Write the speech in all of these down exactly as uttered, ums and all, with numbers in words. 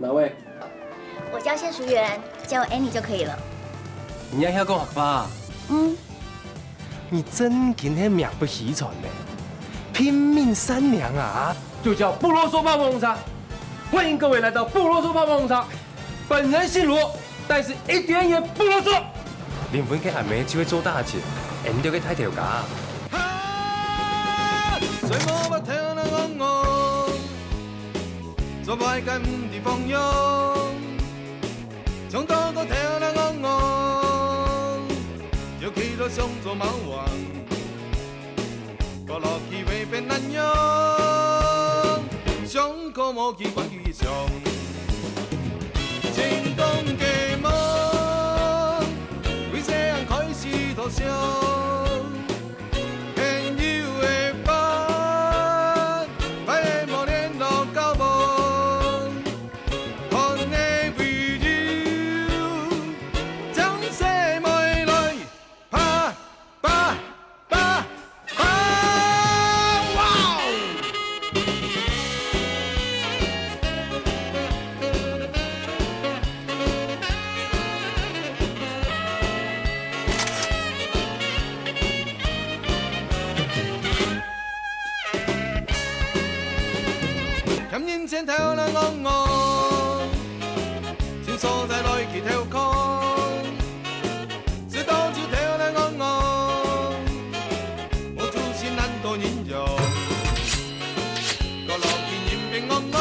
哪位？我叫谢淑媛，叫我 Annie 就可以了。你也曉講客話啊？嗯。你真經係名不虛傳呢，拼命善良啊！就叫不啰嗦泡沫紅茶。歡迎各位來到不啰嗦泡沫紅茶。本人姓羅，但是一點也不啰嗦。臨分个暗暝就會做大姐，𫣆兜个大頭家。哈！睡無目頭人戇戇，做歹个毋知方向，衝到个頭人戇戇，就企到想做貓王，過落去會變恁樣，想過無去管佢想。 成功个夢，對細漢開始就想，朋友个伴，歹个無聯絡交往，看个朋友，將細妹來。 啪啪啪啪！哇哦！欠人錢頭來戇戇，尋所在來去偷看。 食到酒頭來戇戇，無出息懶惰人樣，過落去人變戇戇，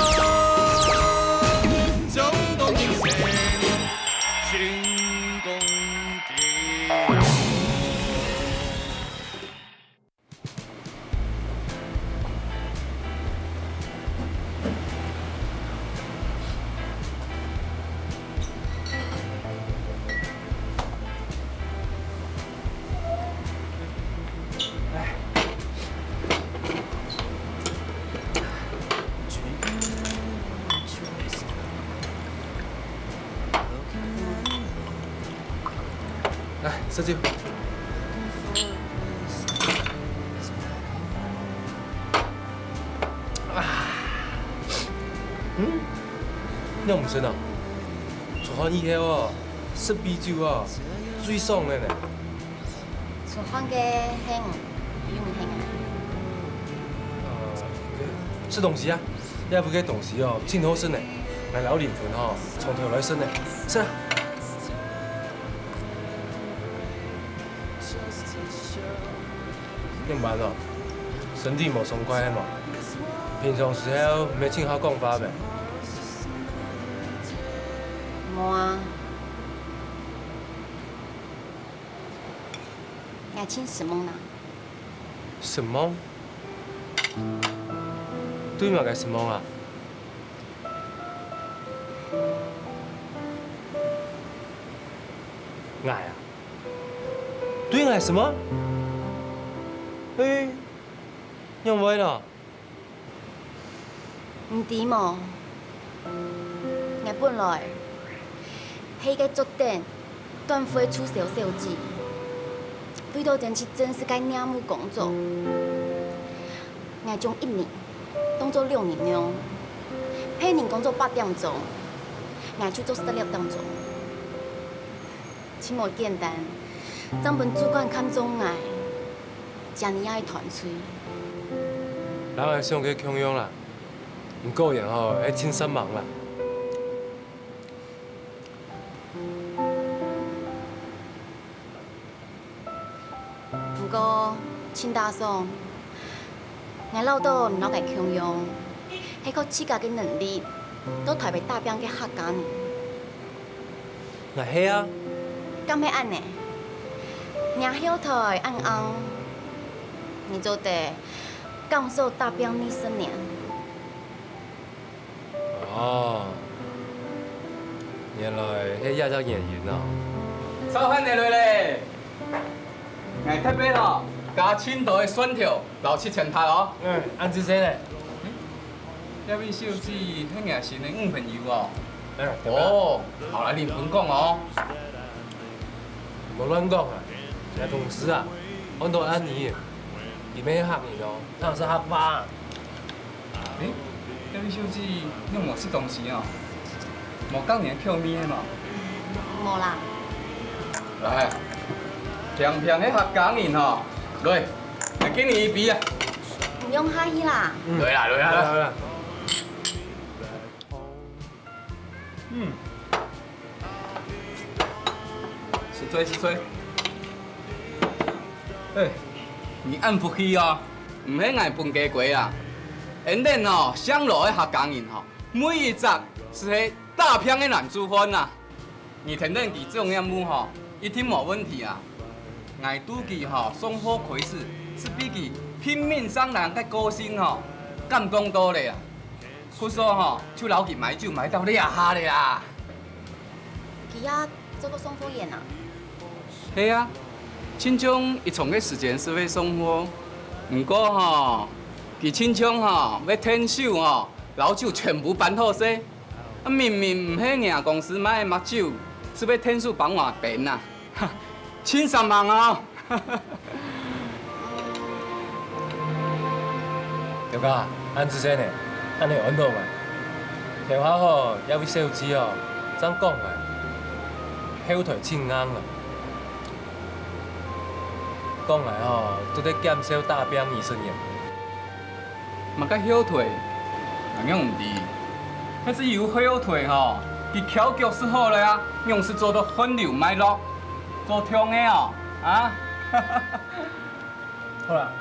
想到人生成功記。 來，食酒。啊，嗯，仰毋順啊？出汗以後哦，食米酒哦，最爽个呢。出汗个係你，又毋係𠊎。呃，食東西啊！ 這位个東西哦，真好食呢。𠊎摎靈魂吼，從頭來食呢。食啊！仰般哦？身體無爽快係無？平常時候毋係盡好講話咩？無啊。𠊎盡失望啦。失望？對麼个失望啊？ 𠊎啊，對𠊎失望？嘿，仰會呢？你知無？𠊎本來係一個做得 斷尾促銷小姐，為著爭取正式个業務工作，𠊎將一日當做兩日樣。別人工作八點鐘，𠊎就做十六點鐘。真無簡單，正分主管看中𠊎，正你也斷喙。人愛想个共樣啦，毋過然後係盡煞猛啦。 毋過，盡打爽，𠊎恅著你摎𠊎共樣，係靠自家个能力，到臺北打拚个客家人。𠊎係啊。敢係恁呢？若後臺恁硬，你做得敢做打拚二十年？ 哦，原來係這隻原因哦。燒飯仔來咧！𠊎特別哦，加盡多个蒜頭摎七層塔哦。嗯，恁仔細咧。嗯，這位小姐係𠊎新个女朋友哦。嗯，對啊。哦，好來靈魂講哦。莫亂講啊！𠊎同事啊，安到恁樣，佢毋係客人哦，佢係客霸。 欸，這位小姐，你有無食東西哦？無合你个口味个無？無啦。來，平平个客家人吼，來，來敬你一杯啊！毋用客氣啦。來啦，來啦，來啦。來啦。 嗯，食媠食媠。哎，你恁福氣哦，毋係𠊎分雞粿啊。𫣆等哦，姓羅个客家人吼，每一隻就係打拚个男子漢啊。你跈等佢做業務吼，一定無問題啊。𠊎對佢吼，送貨開始，就比佢拚命上籃个個性吼，感動到咧啊！ 故所吼，就摎佢買酒買到這下咧啦。佢也做過送貨員啊？係啊，親像一長个時間就會送貨，毋過吼，佢親像吼會𢯭手吼，摎酒全部搬好勢。啊，明明毋係若公司賣个麥酒，就會𢯭手幫𠊎搬啊！ 盡煞猛哦！表哥，恁仔細呢，恁樣安到𠊎。頭下吼，這位小姐哦，正講𠊎，後台盡硬啊。講𠊎吼，做得減少打拚二十年。 麼个後台？𠊎仰毋知。該係有後台吼，佢翹腳就好了啊，仰係做到順流脈絡，做暢个哦，啊！好啦，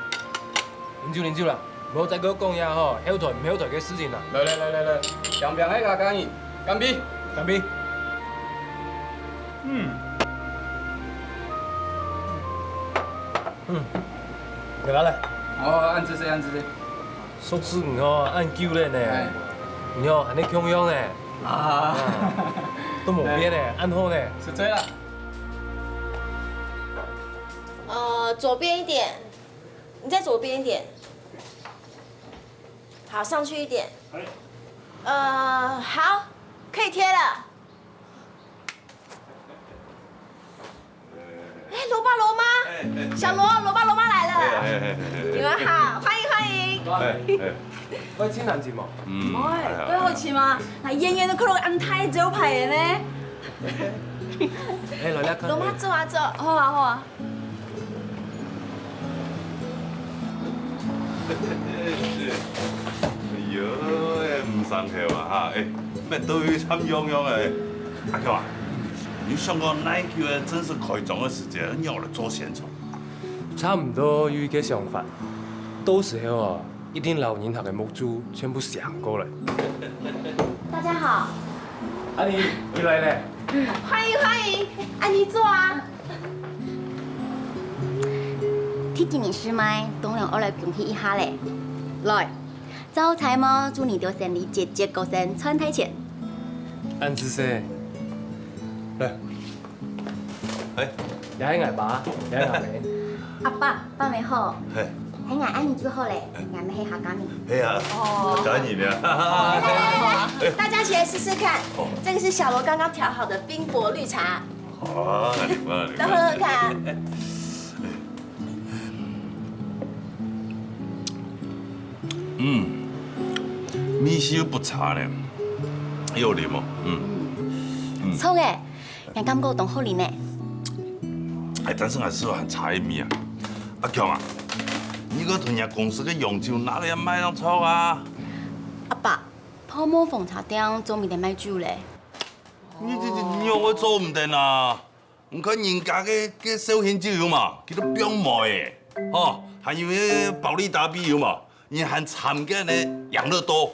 啉酒啉酒啦，毋好再過講這吼後台毋後台个事情啦。來來來來來，平平个客家人，乾杯！乾杯！嗯。嗯，來啦來。哦，恁仔細，恁仔細。 熟識你哦，恁久了呢。哎。你哦，還係共樣呢。啊。都無變呢，恁好呢。食媠啦。呃，左邊一點，你再左邊一點。好，上去一點。哎。呃，好，可以貼了。 哎，羅爸羅媽，哎，哎，小羅，羅爸羅媽來了。哎，哎，哎，哎，哎。你們好，歡迎，歡迎。哎，哎。會請恁仔無？嗯，哎，還好。會好請嗎？那遠遠个看到恁大个招牌个呢。哎，來，來，看。羅媽坐啊，坐，好啊，好啊。 哎喲，哎，毋生口啊哈，哎，乜都有參樣樣个。阿強啊，你想過哪久个正式開張个時間，仰來做宣傳？差毋多有一個想法，到時候哦，一定摎人客个目珠全部鑲過來。大家好。阿姨，你來了。歡迎歡迎，阿姨坐啊。 天氣恁熱嘛，當然愛來恭喜一下咧。來，招財貓祝你兜生理節節高升賺大錢。恁仔細。來。哎。這係𠊎爸，這係𠊎姆。阿爸，爸姆好。嘿。喊𠊎阿姨就好咧，𠊎乜係客家人。係啊，哦。客家人啊。來來來來，大家起來試試看，哦。這個是小羅剛剛調好的冰博綠茶。 哦，恁樣啊，恁樣啊。都喝喝看。嗯，味緒又不差呢，又啉哦，嗯。嗯。著欸，𠊎感覺當好啉呢。哎，但是𠊎還係還差一味啊。阿強啊，你該同若公司个洋酒拿來賣當著啊？阿爸，泡沫紅茶店做毋得賣酒咧。 你這，這仰會做毋得啊？你看人家个，个紹興酒有無？佢都放黴仔，吼，還有該保力達啤有無？人還摻个呢養樂多，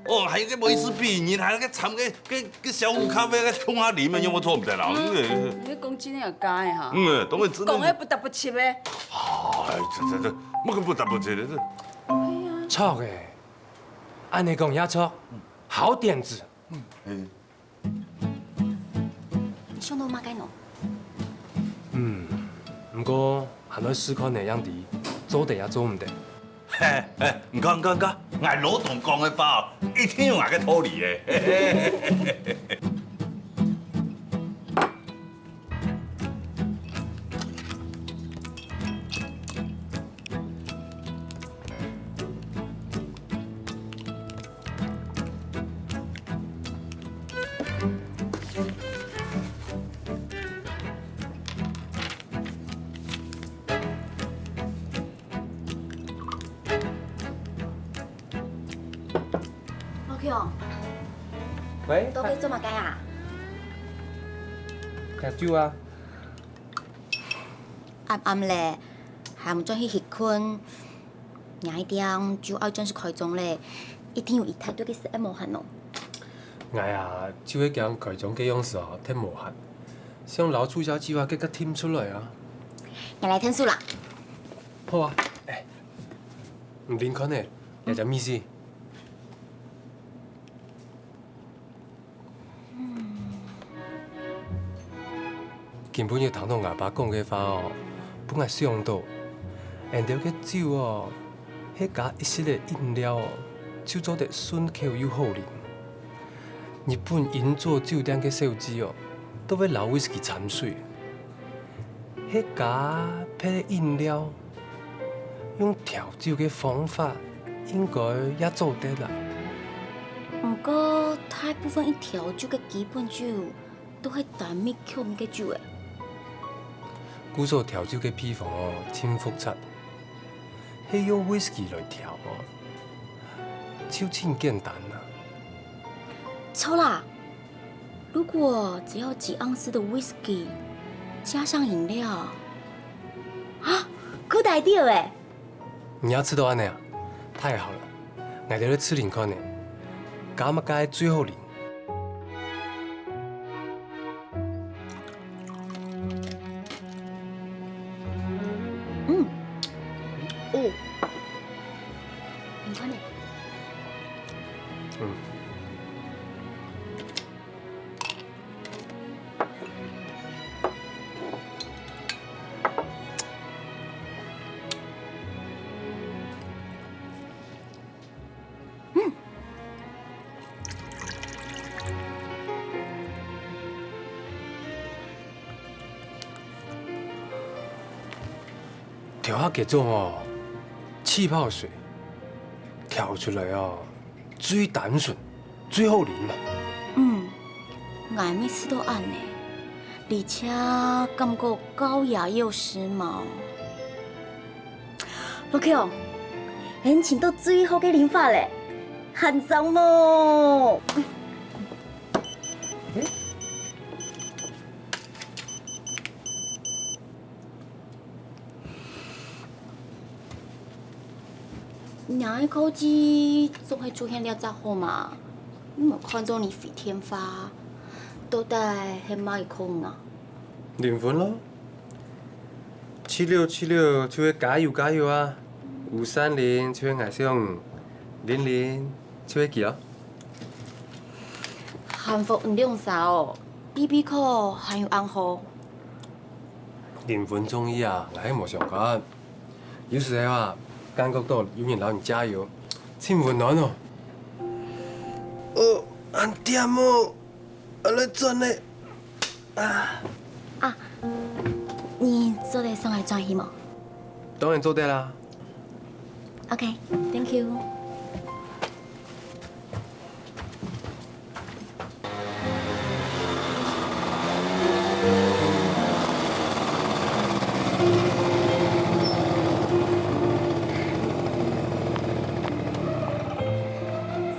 哦，還有該威士忌，人還有該摻个，个，个小虎咖啡个共下啉，仰會做毋得啊？嗯，嗯，你講真个也假个哈？嗯，當然真个。講个不搭不切个。哎，這，這，這，麼个不搭不切个，這。哎呀。著欸，恁樣講也著，好點子。嗯。 你想到麼个呢？嗯，毋過還愛試看呢，正知做得也做毋得。嘿，嘿，你看，你看，你看，𠊎老董講个話哦，一定有𠊎个道理个。喂，到底做麼个啊？食酒啊。暗暗咧，還毋轉去歇睏。若一定就愛正式開張咧，一定有一大堆个事愛無閒哦。𠊎啊，就係驚開張个樣式哦，忒無閒，想摎促銷計畫个个添出來啊。𠊎來添手啦。好啊，哎，你看呢，這隻味緒。 今晡日聽著𠊎爸講个話哦，分𠊎想著，𫣆兜个酒哦，係加一息仔飲料哦，就做得順口又好啉。日本銀座酒店个小姐哦，都會摎威士忌摻水。 係加別个飲料，用調酒个方法應該也做得啦。毋過大部分一調酒个基本酒都係單味曲味个酒誒。故所調酒个配方哦，盡複雜，係用威士忌來調哦，就盡簡單啦。著啦， 如果只要幾盎司的威士忌，加上飲料，啊，good idea誒！你也試著恁仔啊？太好了，𠊎兜來試啉看呢，加麼个最好啉？嗯，哦，你看呢？嗯。 頭下該種哦，氣泡水，調出來哦，最單純、最好啉嘛。嗯，𠊎乜試著恁仔，而且感覺高雅又時髦。老Q，𫣆尋著最好个啉法咧，還讚無？ 若个科技總係出現了正好嘛，你無看著你飛天花，到底係麼个科技啊？靈魂咯，七六七六就係加油加油啊，五三零就係𠊎想，零零就係佢啊。幸福你兩儕哦，比比看還有恁好。 靈魂中醫啊，𠊎係無相干。有時候啊，感覺著有人摎你加油，盡溫暖哦。哦，恁悿哦，𠊎來轉咧。啊，啊，你做得送𠊎轉去無？當然做得啦。OK，thank you。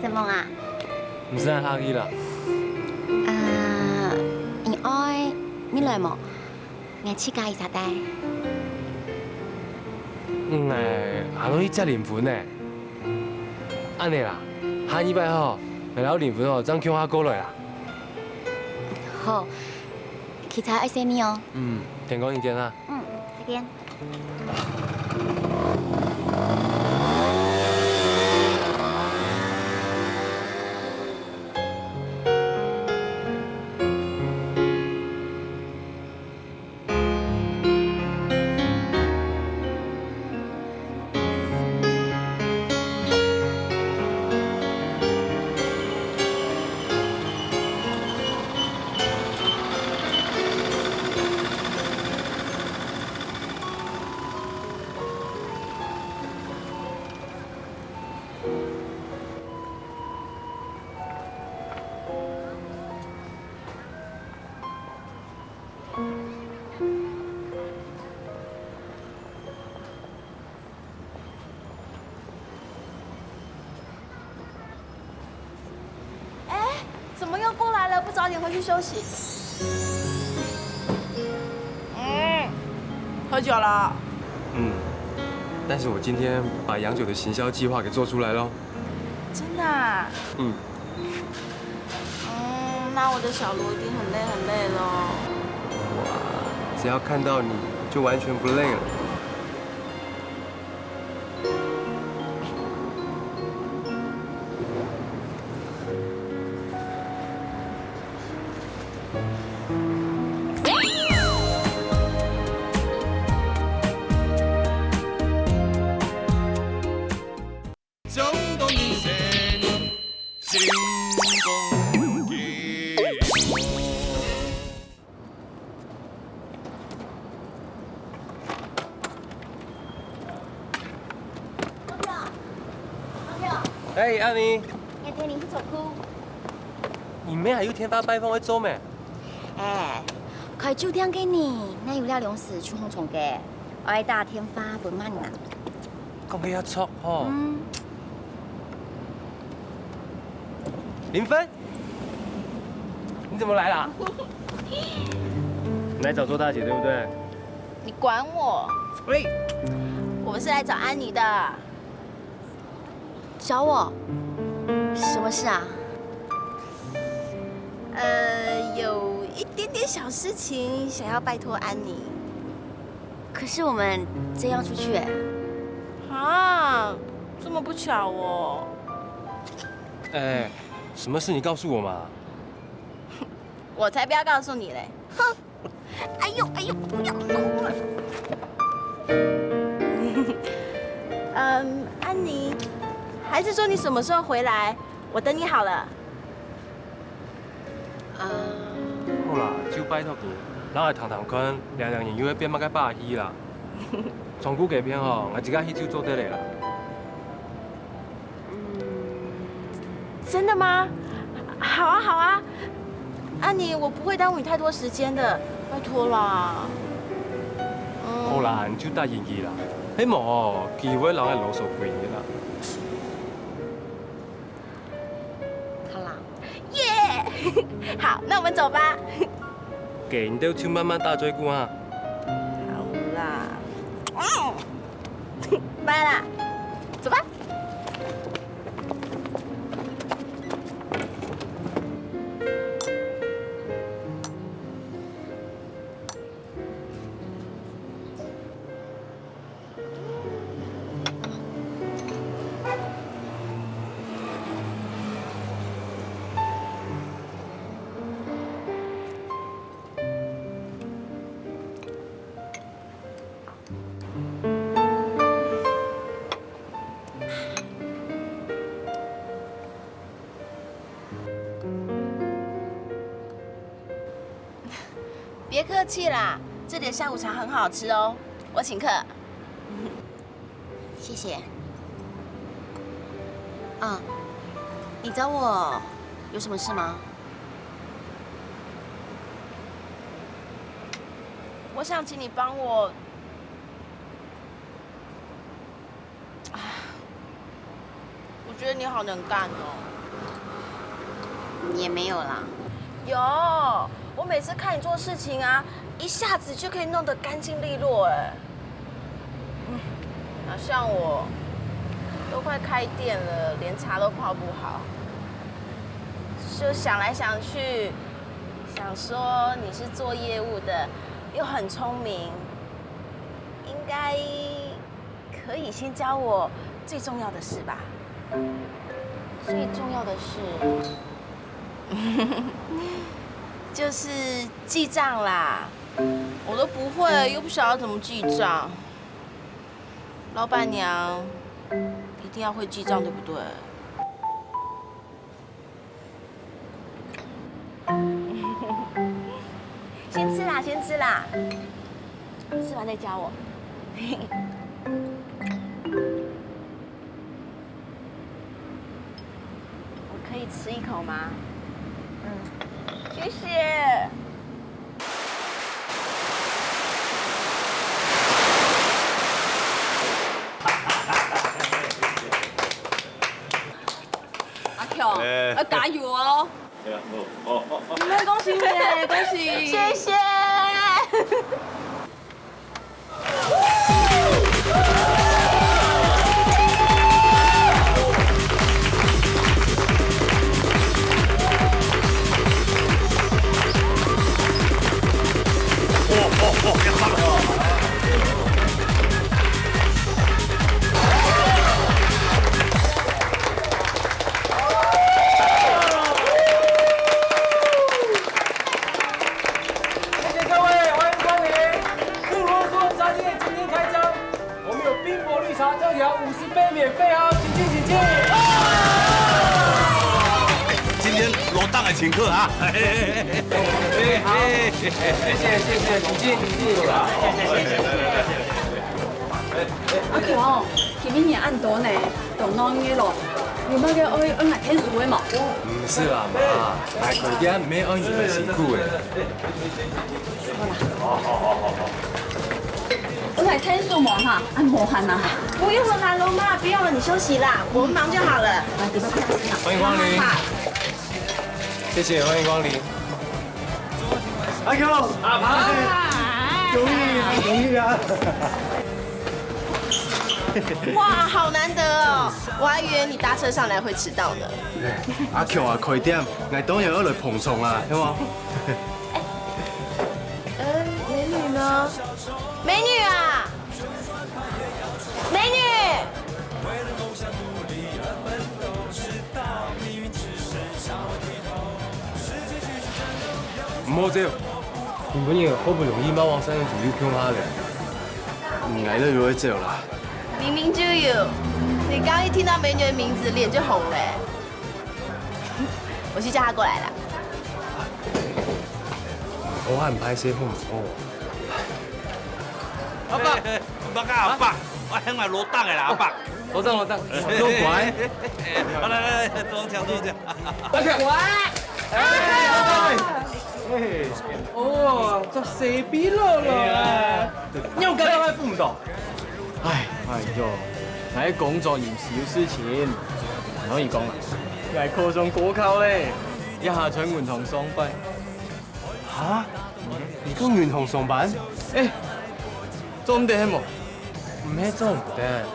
承蒙啊。毋使恁客氣啦。啊，你愛，你來無？ 𠊎自家一儕戴。𠊎還愛去接靈魂呢。恁仔啦，下二擺吼，𠊎摎靈魂吼正共下過來啦。好，騎車愛細膩哦。嗯，天光一點啊。嗯，再見。早点回去休息。嗯，喝酒了。嗯，但是我今天把洋酒的行销计划给做出来了。真的啊？嗯。嗯，那我的小罗一定很累很累了。哇，只要看到你就完全不累了。 哎，阿明。哎，天，你去走哭。你们还有天花拜访要做咩？哎，开酒店个呢，哪有了两时去红虫个？我要打电话问问啦。讲个要错吼。嗯。林芬，你怎么来啦？你来找周大姐对不对？你管我？喂，我们是来找安妮的。找我？什么事啊？呃，有一点点小事情想要拜托安妮。可是我们正要出去哎。啊，这么不巧哦。哎，什么事你告诉我嘛？我才不要告诉你嘞！哼！哎呦哎呦，不要哭了。嗯，安妮，还是说你什么时候回来？我等你好了。啊。好啦，就拜托你，让我谈谈看，两两年又会变么个把戏啦。从古改变吼，我自家去就做得了啦。 嗯，真的吗？好啊，好啊，安妮，我不会耽误你太多时间的，拜托啦。嗯。好啦，你就答应佢啦。係無，佢會让人啰嗦鬼你啦。好啦。耶！好，那我们走吧。给你兜就慢慢打嘴鼓啊。好啦。嗯。 拜啦，走吧。别客气啦，这里的下午茶很好吃哦，我请客。谢谢。啊，你找我有什么事吗？我想请你帮我 啊，我觉得你好能干哦。也没有啦。有，我每次看你做事情啊，一下子就可以弄得干净利落哎。嗯，哪像我，都快开店了，连茶都泡不好。就想来想去，想说你是做业务的，又很聪明，应该 可以先教我最重要的事吧？最重要的事，就是记账啦。我都不会，又不晓得怎么记账。老板娘一定要会记账，对不对？ 先吃啦，先吃啦，吃完再教我。我可以吃一口吗？嗯，谢谢。阿强，哎。要加油哦！你們恭喜你，恭喜！謝謝。谢谢各位，欢迎光临。祝罗素沙爹今天开张，我们有冰博绿茶特调五十杯免费哦，请进，请进。今天罗档来请客啊！好，谢谢，谢谢，请进，请进。谢谢，谢谢，谢谢。 阿強，今晡日恁多呢，都鬧熱咯，有麼个愛愛𠊎𢯭手个無？毋使啦，媽，𠊎開店毋係愛你个辛苦个。好啦，愛𠊎𢯭手無哈？恁無閒啊！不用了啦，羅馬，不用了，你休息啦，我們忙就好了。啊，你們不要洗腦。歡迎光臨。好。 謝謝，歡迎光臨。阿強，阿爸，終於，終於啊！哇，好難得哦！我還以為你搭車上來會遲到呢。阿強啊，開店，𠊎當然愛來捧場啊，係無？呃，美女呢？美女啊！ 美女！毋好走，今晡日好不容易買黃山豬肉共下了，𠊎兜又愛走啦。明明就有，你剛一聽到美女的名字，臉就紅了。我去叫她過來啦。我很歹勢，好毋好？ 阿伯，阿伯啊，阿伯，𠊎喊𠊎羅檔个啦，阿伯。羅檔，羅檔，羅檔。好，來來來，坐上車，坐上車。阿強。喂。哎，哦，這西北佬了啊！你有感覺還不到？哎，哎喲，𠊎工作臨時有事情，同你講啊，𠊎考上高考咧，這下在銀行上班。 哈？你去銀行上班？哎，做毋得係無？毋係做毋得，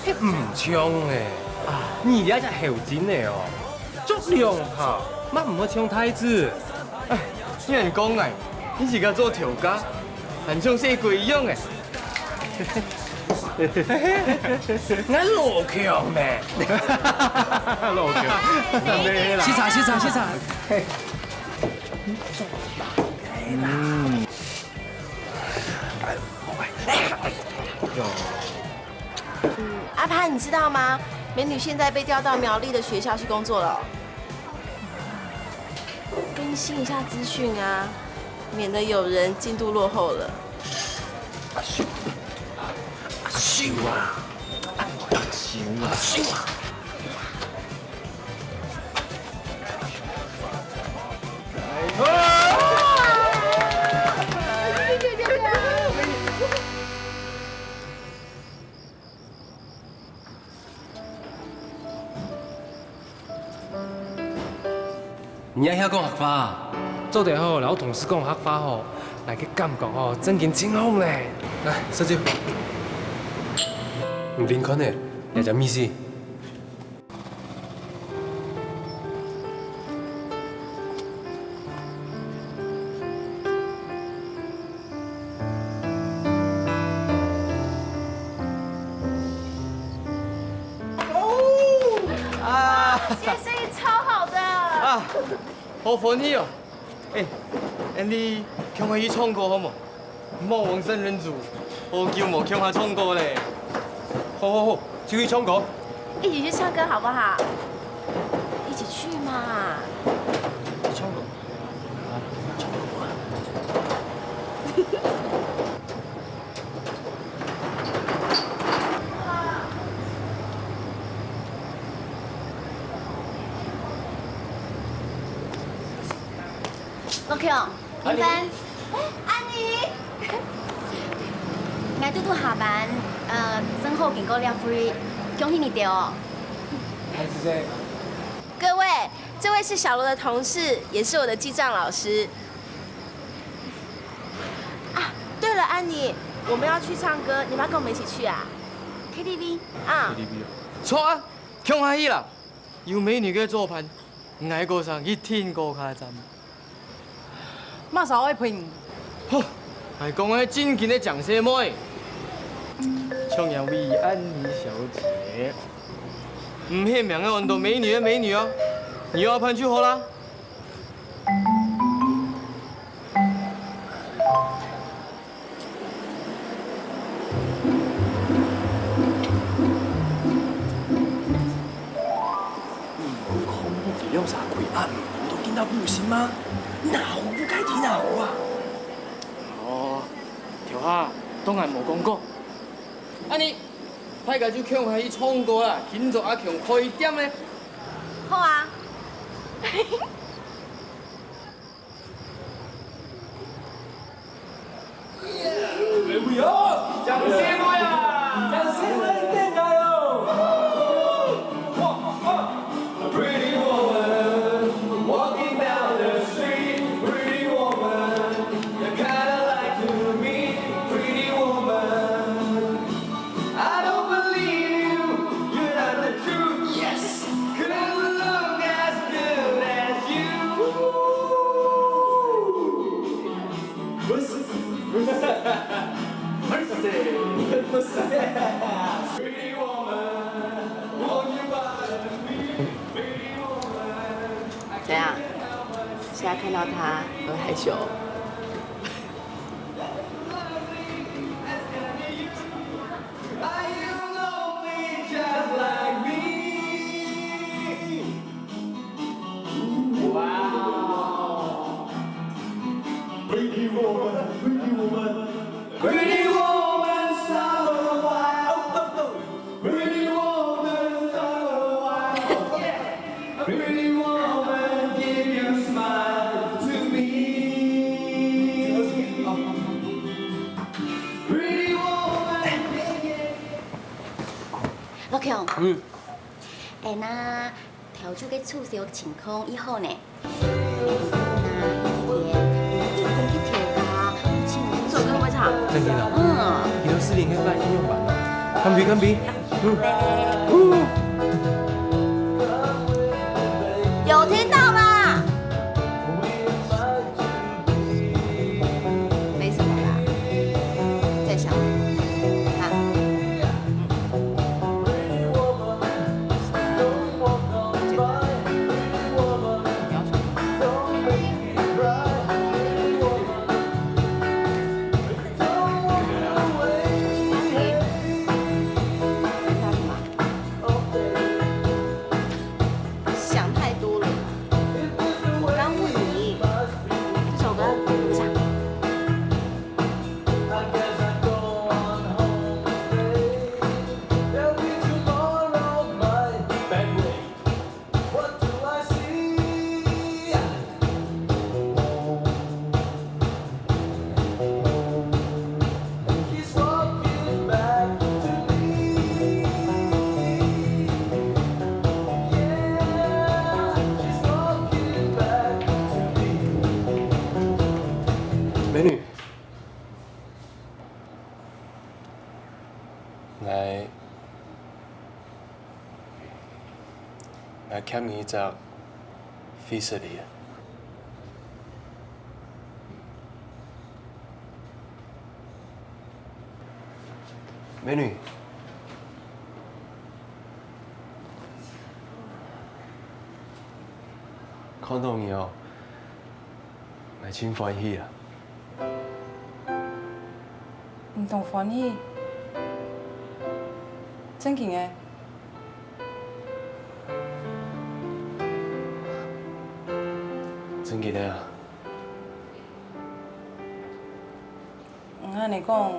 係毋像欸。啊，你這隻後生仔哦，著涼鞋，乜毋好像太子。哎，有人講𠊎，你自家做頭家，還像細鬼一樣欸。 𠊎羅強咩？羅強，食茶，食茶，食茶。嗯。阿潘，你知道嗎？美女現在被調到苗栗的學校去工作了。更新一下資訊啊，免得有人進度落後了。 阿秀，阿秀啊，阿秀啊，阿秀啊！你也曉講客話啊？做得好，摎同事講客話吼，𠊎个感覺吼，正經盡好咧。來，食酒。你啉看呢，這隻味緒。 哦，啊。今天生意超好的。啊，好歡喜哦！哎，恁樣，共下去唱歌好無？莫往生人族，好久無共下唱歌咧。好好好，就去唱歌。一起去唱歌好不好？一起去嘛。唱歌。 羅強，平凡。哎，安妮。𠊎堵堵下班，呃，正好經過這位，恭喜你兜哦。哎，謝謝。各位，这位是小罗的同事，也是我的记账老师。啊，对了，安妮，我们要去唱歌，你要不要跟我们一起去啊？K T V。啊，K T V啊。著啊，共下去啦！有美女个做伴，𠊎个聲一定過卡站。 麼儕愛陪你？吼，𠊎講个正經个靚細妹，像這位安妮小姐，毋係名个安到美女个美女哦，你有伴就好啦。 你兩儕歸暗暝都緊到無心嗎？哪壺不該提哪壺啊！哦，頭下，當然無講過。恁呢，大家就共下去唱歌啦，慶祝阿強開店咧。好啊。 靚細妹啊！靚細妹，等下哦！Pretty woman, walking down the street, pretty woman, you kinda like to me, pretty woman. I don't believe you, you're not the truth, yes. Couldn't look as good as you. Mercy, mercy, mercy, mercy. Pretty woman, won't you bother me? Pretty woman, I 怎样？现在看到他会害羞？ Are you lonely just like me? Wow. Pretty woman, pretty woman. Pretty woman, stop a while. Pretty woman, stop a while. Yeah. Pretty woman, give your smile to me. Pretty woman, yeah, yeah. 老強，嗯。哎，該頭先个促銷情況已好呢。那一點，一點去調啊，請問這首歌會唱？正經啊？嗯。佢都四點開辦音樂版了。看比，看比。 嗯。有聽到嗎？沒什麼啦，再想。啊。嗯。簡單。你要什麼？ 想太多了啦。我剛問你，這首歌怎麼唱？ 美女，𠊎 𠊎欠你一隻Felicity啊。美女，看到你哦，𠊎真歡喜啊！ 你當歡喜？正經个？正經个啊！𠊎恁呢講，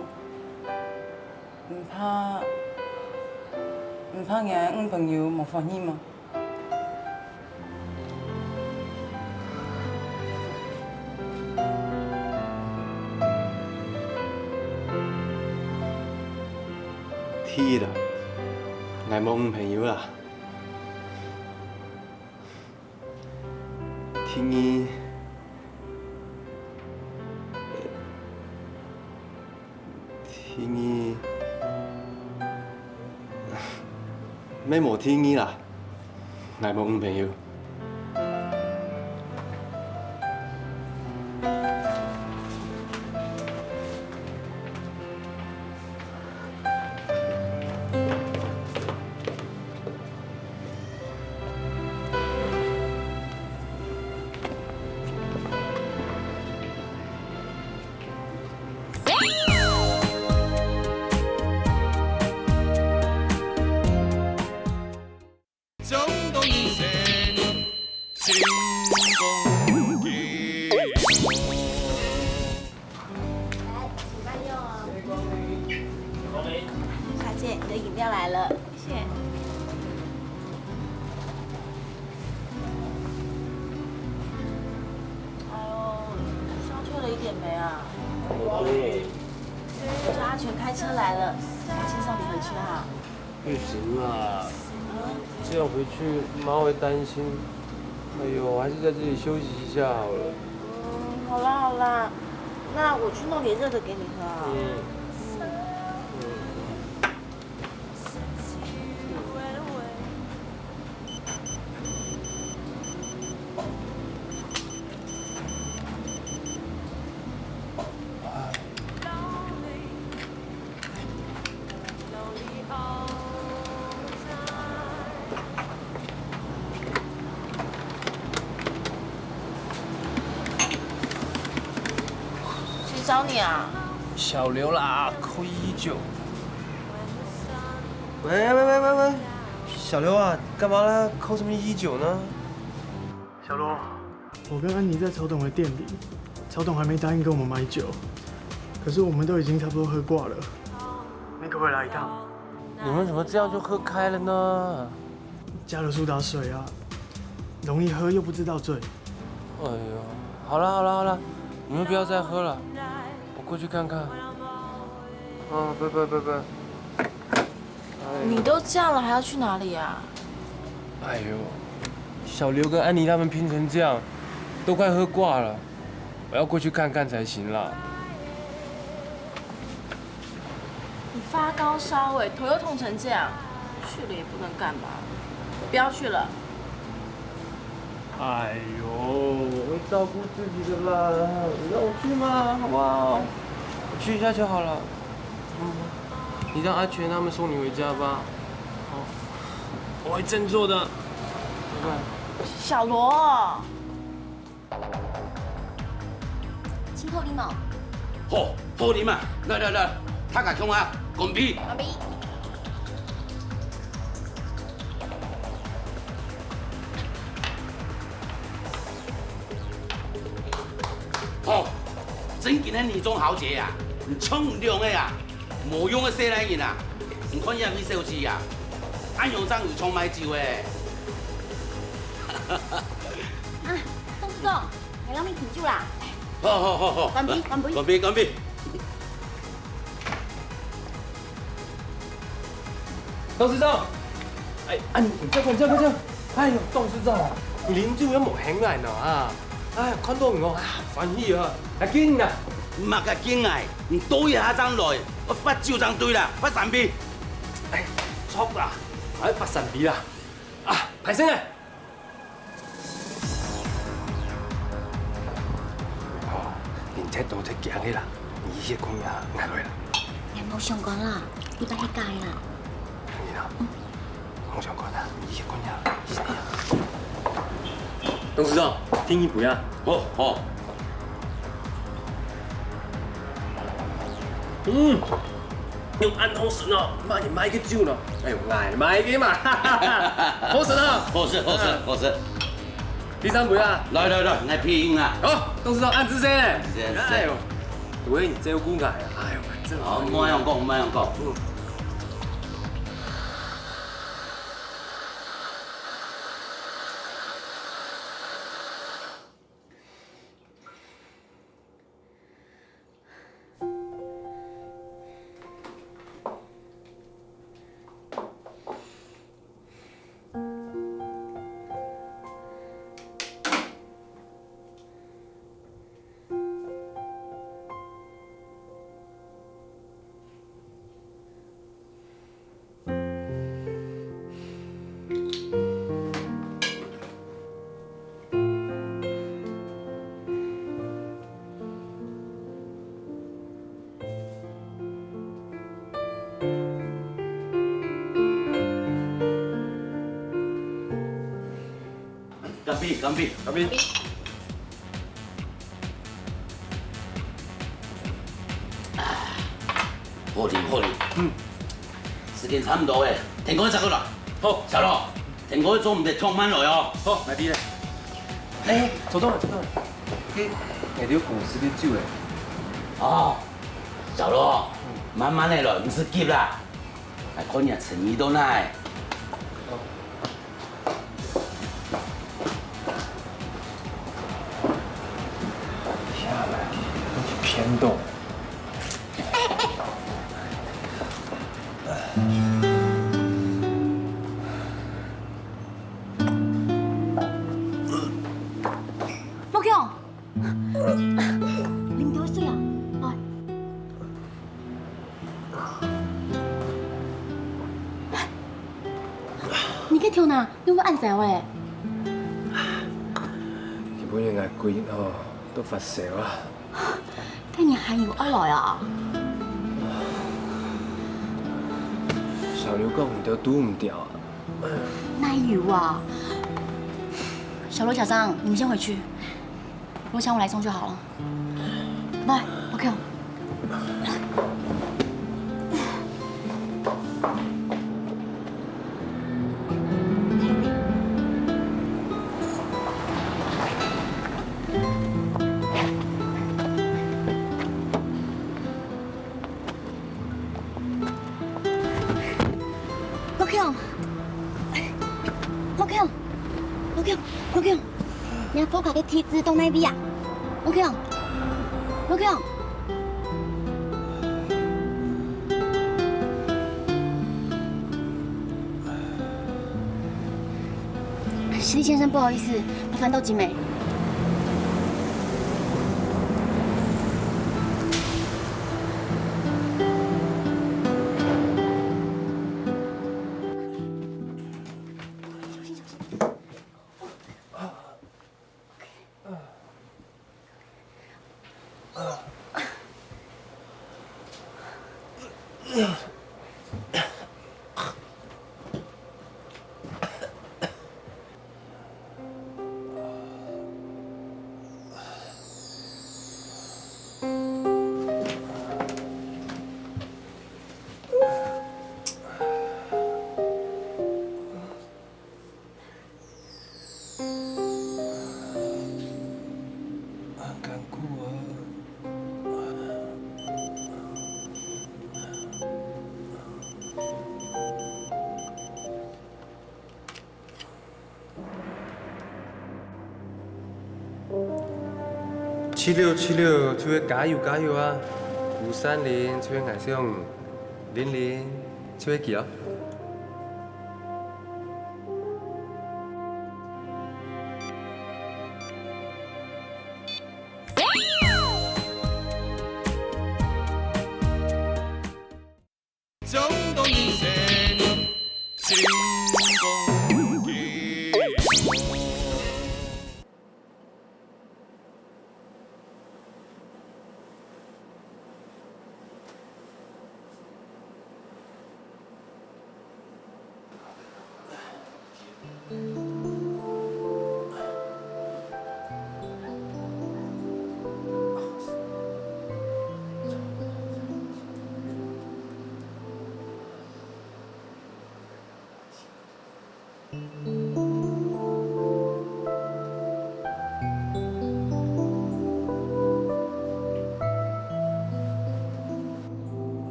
毋怕，毋怕𠊎个女朋友無歡喜無？ 第一啦，𠊎無女朋友啦。第二，第二，乜無第二啦，𠊎無女朋友。 小姐，你的饮料来了。谢谢。哎呦，消退了一点没啊？我叫阿全开车来了，他先送你回去哈。 不行啦，这样回去妈会担心。哎呦，还是在这里休息一下好了。嗯，好啦好啦，那我去弄点热的给你喝啊。嗯。嗯。 谁找你啊？小刘啦，扣一一九。喂喂喂喂喂，小刘啊，干嘛啦？扣什么一一九呢？小刘，我跟安妮在曹董的店里，曹董还没答应跟我们买酒，可是我们都已经差不多喝挂了。你可不可以来一趟？你们怎么这样就喝开了呢？加了苏打水啊，容易喝又不知道醉。哎呦，好了好了好了，你们不要再喝了，我过去看看。啊，拜拜拜拜。 你都这样了，还要去哪里啊？哎呦，小刘跟安妮他们拼成这样，都快喝挂了，我要过去看看才行啦。你发高烧哎，头又痛成这样，去了也不能干嘛，不要去了。 哎呦，我会照顾自己的啦，你让我去嘛，好不好？我去一下就好了。嗯，你让阿全他们送你回家吧。好，我会振作的。拜拜。小罗，请扣你毛。好，好啉啊！来来来，大家共下，干杯！干杯！ 好，正經个女中豪傑啊，你像兩个啊，無用个細倈人啊！你看這位小姐啊，恁樣正有像買酒誒！啊，董事長，來，咱來敬酒啦！好好好好，乾杯乾杯！乾杯乾杯！ 董事長，哎，啊，你，你，你，你，哎呦，董事長啊，你啉酒也無喊𠊎呢啊！哎，看到你哦，啊，歡喜啊，來敬啊！麼个敬啊？你倒一下正來，愛發酒正對啦，發三杯。哎，著啦，愛發三杯啦。啊，歹勢呢！ 哦，你忒多忒驚个啦，你歇睏啊，𠊎來啦。也無相干啦，你別去改啦。你啦，無相干啦，你歇睏啊，你先啊。董事長，敬你杯啊。好，好。嗯。 用恁好勢哦，麼人買个酒呢？哎喲，𠊎買个嘛，好勢啊！好勢，好勢，好勢！第三杯啊！來來來，𠊎陪你啊！好，董事長恁仔細呢！恁仔細。哎喲，對你照顧𠊎啊！哎喲，真好。哦，莫恁樣講，莫恁樣講。嗯。乾杯！乾杯！好啉，好啉。嗯。時間差毋多咧，天光再過來。好。小羅，天光做毋得忒慢來哦。好，來，弟。哎，坐等，坐等。嘿，𠊎兜公司个酒誒。哦，小羅，慢慢仔來，毋使急啦。𠊎看你誠意到哪。 莫強，啉兜水啊，來。 你个頭那仰會恁燒誒？今晡日𠊎歸日吼都發燒啊！該你還有愛來啊？小劉講你都堵毋牢啊！哪有啊？小羅小張，你們先回去，我想我來送就好了。 來，莫強。莫強，莫強，莫強，莫強，你屋下个地址到哪位啊？莫強，莫強。徐麗先生，不好意思，麻煩到幾美。 七六七六就係加油加油啊！五三零就係𠊎想，零零就係佢哦。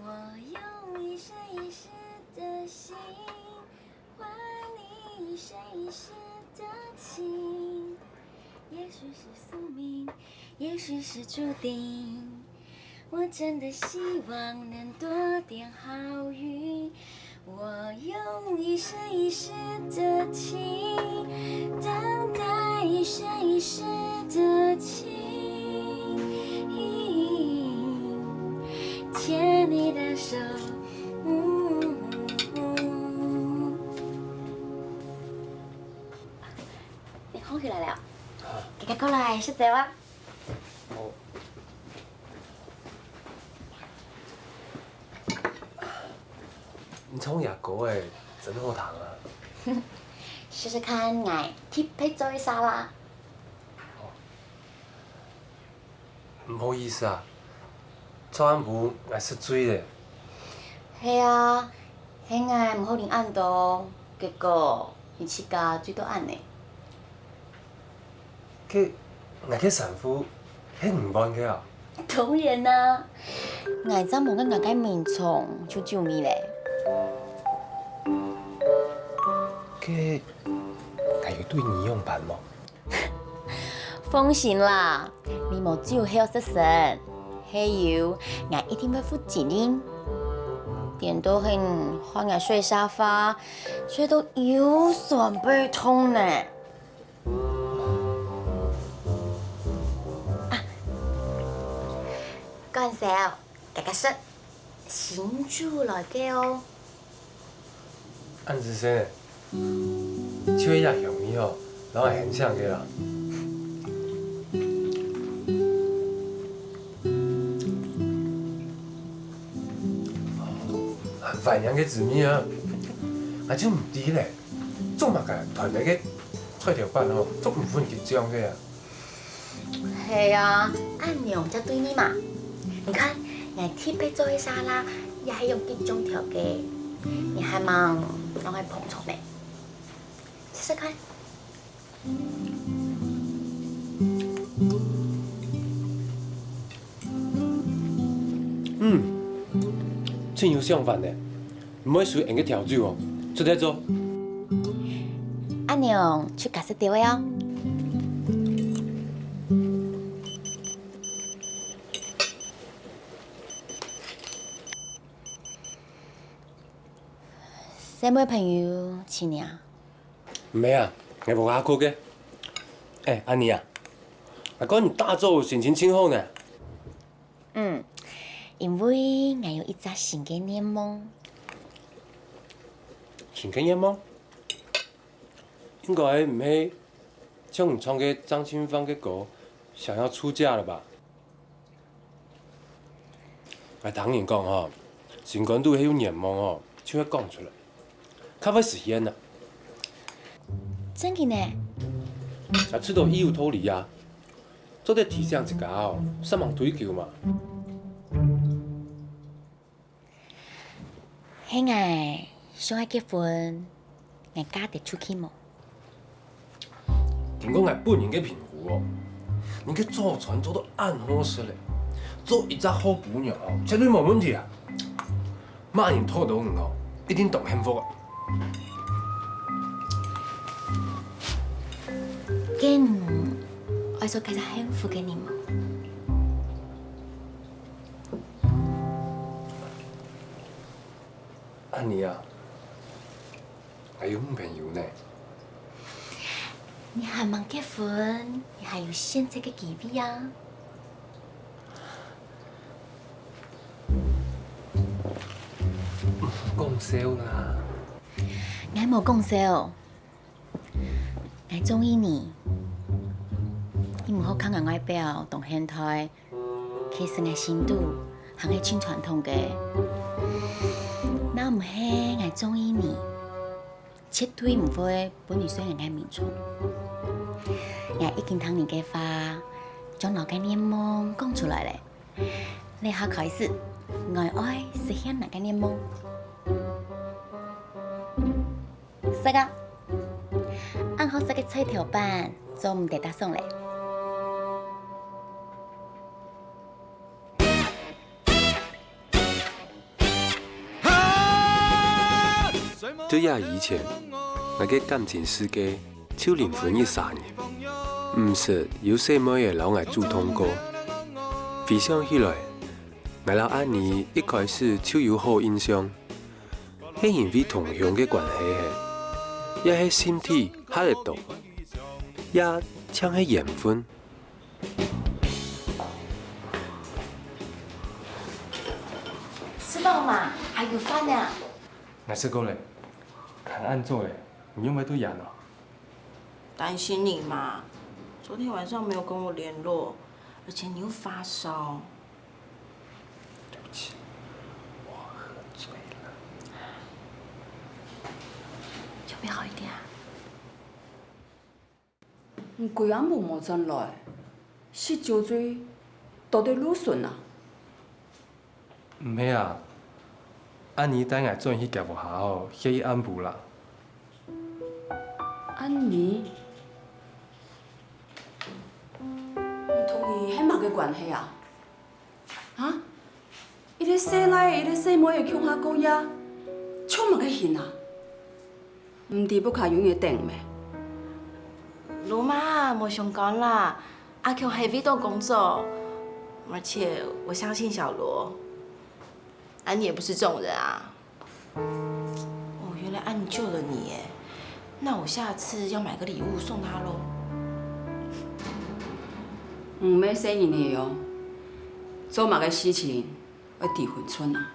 我用一生一世的心，换你一生一世的情。也许是宿命，也许是注定。我真的希望能多点好运。我用一生一世的情，等待一生一世的情。牵你的手，嗯。放起來了。啊。大家過來食朝啊。哦。你唱這歌仔真好聽啊！試試看𠊎特別做个沙拉。哦。 毋好意思啊，昨暗晡𠊎食醉咧。係啊，係𠊎毋好啉恁多，結果你自家醉到恁呢。該𠊎个衫褲係你換个啊？當然啦，𠊎正無愛𠊎个眠床臭臭味咧。該𠊎有對你樣般無？ 放心啦，你無酒後失身，係有，𠊎一定會負責任。顛倒係你害𠊎睡沙發，睡到腰痠背痛呢。啊，講笑， 遽遽食，新酒來个哦。恁仔細，就係這香味哦，摎𠊎很像个啦。很懷念个滋味啊！𠊎就毋知咧，做麼个台北个菜頭粄哦，做毋分佢醬个啊？ 係啊，恁樣正對味嘛。你看，𠊎特別做个沙拉，也係用桔醬調个，你還吂摎𠊎捧場呢。試試看。嗯，真有想法呢。 毋會輸𫣆个調酒哦，出來做。恁樣就較食得个哦。細妹朋友尋你啊？毋係啊，𠊎屋下過个。欸，阿妮啊，𠊎看你打早心情真好呢。 嗯，因為𠊎有一隻新个願望。新个願望？應該毋係像你唱个張清芳个歌，想要出嫁了吧？𠊎聽人講吼，心肝肚係有願望吼，就會講出來，較會實現啊。真个呢？啊，出到異鄉逃離啊， 做得提醒自家哦，煞猛追求嘛。係𠊎想愛結婚，𠊎嫁得出去無？經過𠊎本人个評估哦，你个早餐做到恁好食咧，做一隻好餔娘哦，絕對無問題啊！ 麼人討著你哦，一定當幸福啊！該你愛做該隻幸福个人無？阿妮啊， 𠊎有女朋友呢。你還吂結婚，你還有選擇个機會啊！講笑啦。𠊎無講笑，𠊎中意你。你毋好看𠊎外表當現代， 其實𠊎心肚還係盡傳統个。若毋係𠊎中意你，絕對毋會分你睡𠊎个眠床。𠊎已經聽你个話，將𠊎个願望講出來咧。這下開始，𠊎愛實現𠊎个願望。食啊！恁好食个菜頭粄，做毋得打爽咧。 在這以前，𠊎个感情世界就零分一儕呢。毋識有細妹仔摎𠊎主動過。回想起來，𠊎摎阿妮一開始就有好印象，係因為同鄉个關係係，也係心地合得著，也像係緣分。 食飽嘛，還有飯呢。𠊎食過咧，還恁早咧，你仰會肚涎哦？担心你嘛，昨天晚上没有跟我联络，而且你又发烧。对不起，我喝醉了。有没有好一点啊？你几暗晡无转来，食酒醉，到底入眠啊？ 毋係啊，阿姨帶𠊎轉去厥屋下吼，歇一暗晡啦。阿姨，你同佢係麼个關係啊？啊？一個細倈仔，一個細妹仔共下過夜，像麼个形啊？ 毋知屋下有人等無？羅媽，莫傷肝啦，阿強係為著工作，而且我相信小羅，阿姨也不是這種人啊。哦，原來阿姨救了你耶，那我下次要買個禮物送她囉。毋係細人仔哦，做麼个事情愛知分寸啊？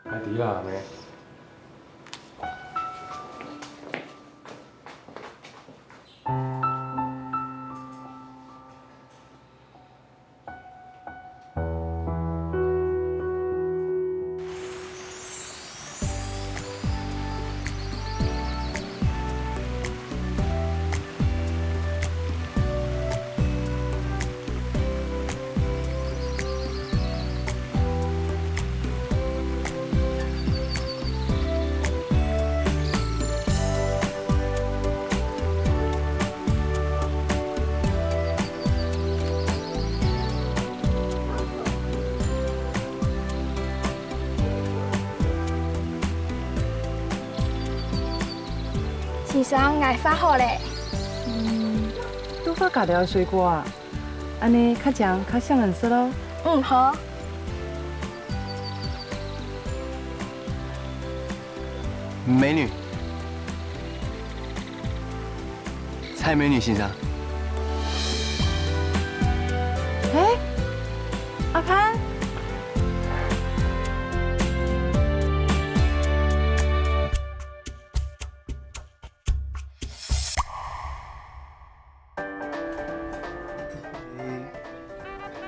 𠊎知啦，阿姆。先生，𠊎畫好咧。嗯，都畫加了水果啊？恁呢較靚、較像顏色囉。嗯，好。 美女，蔡美女先生。欸，阿潘。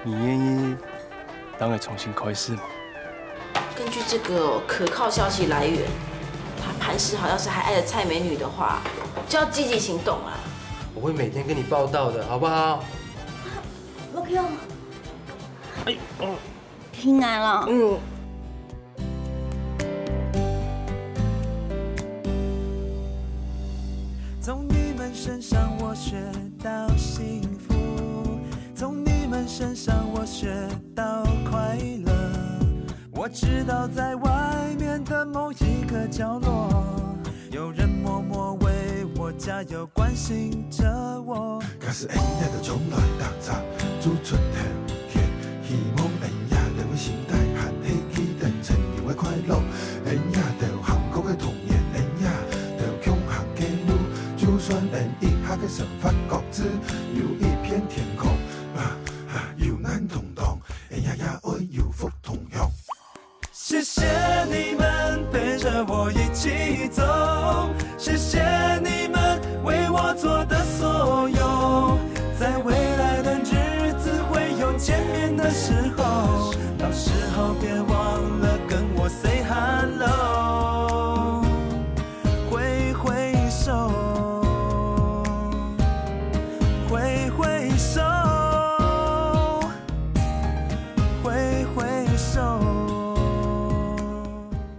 你願意當我重新開始嗎？根據這個可靠消息來源，他潘世豪要是還愛著蔡美女的話，就要積極行動啊！我會每天跟你報到的，好不好？不用。哎，哦。 聽啊啦。嗯。從你們身上我學到幸福，從你們身上我學到快樂。我知道在外面的某一個角落，有人默默為我加油，關心著我。假使𫣆也都從來打雜，做出頭天，希望𫣆也都會心態還係記得曾經个快樂。𫣆也都行過个童年，𫣆也都共行个路，就算𫣆一下个生活各自有一片天空，啊，啊，有難同當，𫣆也也愛有福同享。 謝謝你們陪著我一起走，